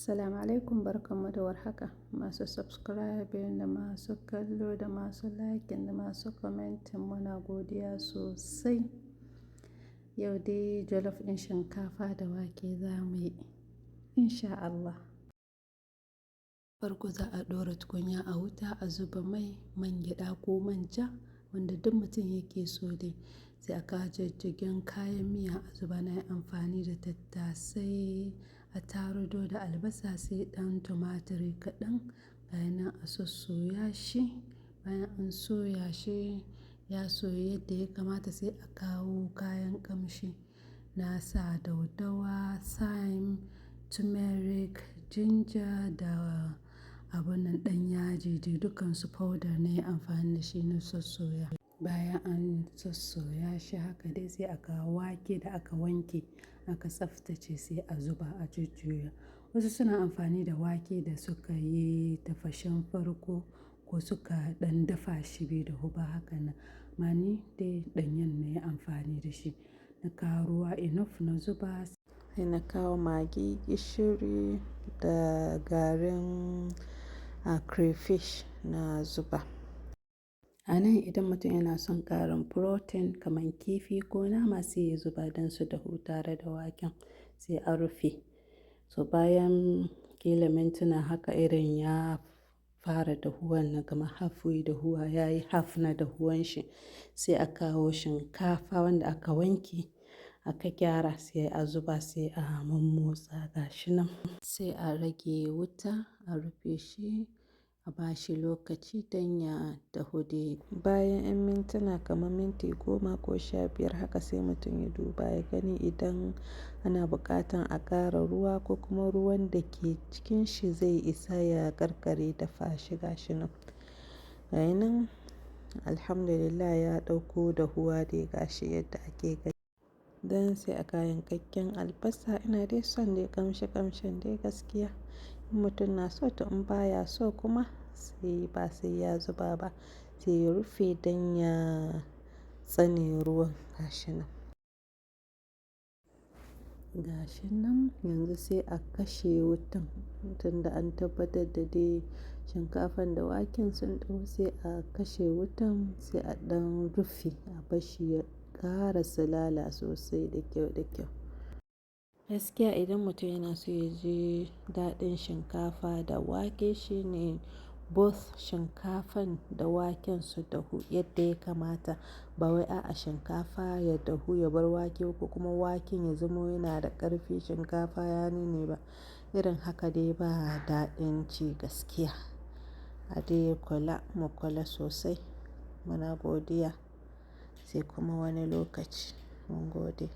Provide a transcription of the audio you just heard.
Assalamu alaikum, barkanmu da warhaka. Masu subscribing da masu kallo da masu liking da masu commenting, muna godiya sosai. Yau dai jollof ɗin shinkafa da wake za mu yi, insha Allah. Farko za a ɗora tukunya a wuta, a zuba mai, man gyaɗa ko manja, wanda duk mutum yake so dai. Sai a kawo jajjagen kayan miya a zuba. Na yi amfani da tattasai, attarugu da albasa, sai ɗan tumaturi kaɗan. Bayan nan a sossoya shi. Bayan an soya shi, ya soyu yadda ya kamata, sai a kawo kayan ƙamshi. Na sa daudawa, thyme, turmeric, ginger da abun nan ɗan yaji dai, dukkansu powder na yi amfani da shi na sossoya. Bayan an sossoya shi haka dai, sai a kawo wake da aka wanke aka tsaftace, sai a zuba a jujjuya. Wasu suna amfani da wake da suka yi tafashen farko ko suka ɗan dafa shi bai dahu ba haka nan. Amma ni dai ɗanyen na yi amfani da shi. Na kawo ruwa enough na zuba. Sai na kawo magi, gishiri da garin crayfish na zuba. A nan idan mutum yana son ƙarin protein kamar kifi ko nama, sai ya zuba don su dahu tare da waken, sai a rufe. So bayan ƙila mintuna haka, irin ya fara dahuwan nan, kamar halfway dahuwa, ya yi half na dahuwan shi, sai a kawo shinkafa wanda aka wanke aka gyara, sai a zuba, sai a mommotsa, gashi nan. Sai a rage wuta, a rufe shi, a bashi lokaci don ya dahu dai. Bayan 'yan mintuna kamar minti 10 ko 15 haka, sai mutum ya duba ya gani idan ana buƙatan a ƙara ruwa ko kuma ruwan da ke cikin shi zai isa ya ƙarƙare dafa shi, gashi nan. Gayi nan, Alhamdulillah, ya ɗauko dahuwa dai, gashi yadda ake gani. Dan sai a kawo yankakken albasa. Ina dai son dai ƙamshi ƙamshin dai gaskiya. In mutum na so to, in baya so kuma sai ba sai ya zuba ba. Sai ya rufe don ya tsane ruwan, gashi nan. Gashi nan, yanzu sai a kashe wutan, tunda an tabbatar da dai shinkafan da waken sun dahu, sai a kashe wutan, sai a ɗan rufe, a barshi ya ƙara sulala sosai da kyau da kyau. Gaskiya idan mutum yana so ya ji daɗin shinkafa da wake, shine both shinkafan da waken su dahu yadda ya kamata. Ba wai a'a, shinkafa ya dahu ya bar wake, ko kuma waken ya zamo yana da ƙarfi, shinkafa ya nune ba. Irin haka dai ba daɗin ci gaskiya. A dai kula, mu kula sosai. Muna godiya, sai kuma wani lokaci. Mun gode.